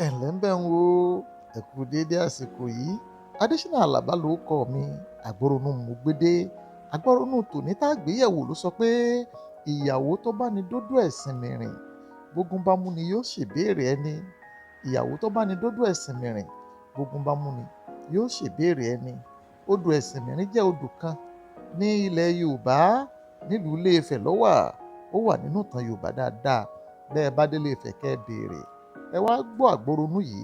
Ẹ ǹlẹ́ ń bẹ̀ ń wo, ẹ kú déédé àsìkò yìí. Adéṣínà Àlàbá lórúkọ mi, Àgbọ́rọ̀nù mo gbé dé. Àgbọ́rọ̀nù tòní tá a gbéyẹ̀wò ló sọ pé ìyàwó tó bá ní dódó ẹ̀sìn mìrìn, bógun bá mú ni yóò ṣèbéèrè ẹni. Ìyàwó tó bá ní dódó ẹ̀sìn mìrìn, bógun bá mú ni yóò ṣèbéèrè ẹni. Odò ẹ̀sìn mìrìn jẹ́ odò kan ní ilẹ̀ Yorùbá, nílùú Ilé-Ifẹ̀ ló wà. Ó wà nínú ìtàn Yorùbá dáadáa. Bẹ́ẹ̀ bá délé Ifẹ̀ kẹ́ ẹ béèrè. Ẹ wá gbọ́ àgbọ́rọ̀nù yìí.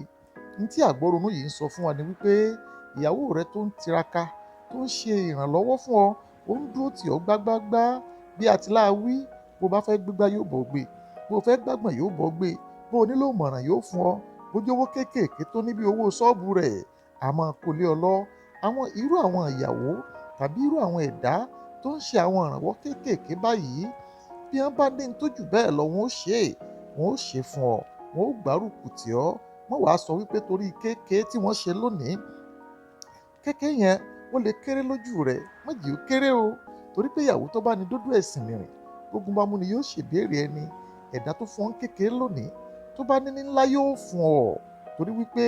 N tí àgbọ́rọ̀nù yìí ń sọ fún wa ni wípé ìyàwó rẹ tó ń tiraka, tó ń ṣe ìrànlọ́wọ́ fún ọ, ó ń dúró tì ọ́ gbágbágbá bí a ti láa wí. Bó bá fẹ́ gbégbá yóò bọ́ gbé, bó fẹ́ gbàgbọ̀n yóò bọ́ gbé, bó nílò ìmọ̀ràn yóò fún ọ, bó jówó kéékèèké tó ní bí owó ṣọ́ọ̀bù rẹ̀, a máa kó lé ọ lọ. Àwọn irú àwọn ìyàwó tàbí irú àwọn ẹ̀dá tó ń ṣe àwọn ìrànwọ́ kéékèèké báyìí, bí wọ́n bá ní ń tó jù bẹ́ẹ̀ lọ, wọ́n ó ṣe é, wọ́n ó ṣe fún ọ, wọ́n ó gbárùkù tì ọ́. Wọ́n wàá sọ wípé torí kéékèé tí wọ́n ṣe lónìí, kéékèé yẹn ó lè kéré lójú rẹ̀, má jẹ́ ó kéré o. Torí pé ìyàwó tó bá ní dódó ẹ̀sìn mìrìn, bógun bá mú ni yóò ṣèbéèrè ẹni. Ẹ̀dá tó fún ọ kékeré lónìí, tó bá ní ní ńlá yóò fún ọ. Torí wípé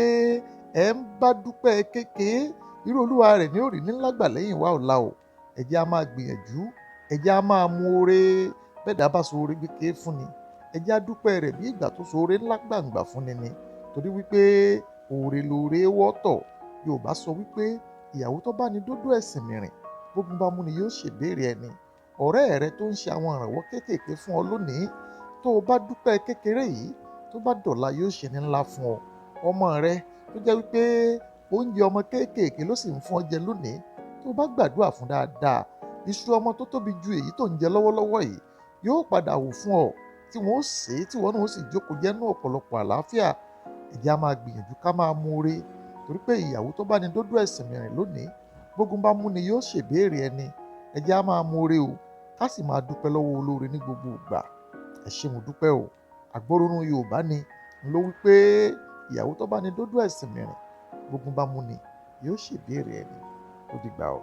ẹ ń bá dúpẹ́ kékeré, irú olúwa rẹ̀ ni ó rí ní ńlá gbà lẹ́yìn wá ọ̀la o. Ẹ jẹ́ á máa gbìyànjú, ẹ jẹ́ á máa mú oore. Bẹ́ẹ̀dá bá so oore kékeré fún ni, ẹ jẹ́ á dúpẹ́ rẹ̀ bí ìgbà tó so oore ńlá gbàǹgbà fún ni ni. Torí wípé oore loore wọ́tọ̀. Yorùbá sọ wípé ìyàwó tó bá ní dódó ẹ̀sìn mìrìn, bógun bá mú ni yóò ṣèbéèrè ẹni. Ọ̀rẹ́ rẹ tó ń ṣe àwọn ìrànwọ́ kéékèèké fún ọ lónìí, tó o bá dúpẹ́ kékeré yìí, tó bá dọ̀la yóò ṣe ní ńlá fún ọ. Ọmọ rẹ tó jẹ́ wípé oúnjẹ ọmọ kéékèèké ló sì ń fún ọ jẹ lónìí, tó o bá gbàdúrà fún dáadáa, iṣu ọmọ tó tóbi ju èyí tó ń jẹ lọ́wọ́lọ́wọ́ yìí yóò padà wù fún ọ, tí wọ́n ó sè é, tí wọ́n náà ó sì jókòó jẹ́ nú ọ̀pọ̀lọpọ̀ àlàáfíà. Ẹ jẹ́ á máa gbìyànjú ká máa mú oore. Torí pé ìyàwó tó bá ní dódó ẹ̀sìn mìrìn lónìí, bógun bá mú ni yóò ṣèbéèrè ẹni. Ẹ jẹ́ á máa mú oore o, ká sì máa dúpẹ́ lọ́wọ́ olóore ní gbogbo ìgbà. Ẹ ṣé, mo dúpẹ́ o. Àgbọ́rọ̀nù Yorùbá ni ló wípé ìyàwó tó bá ní dódó ẹ̀sìn mìrìn, bógun bá mú ni yóò ṣèbéèrè ẹni. Ó dìgbà o.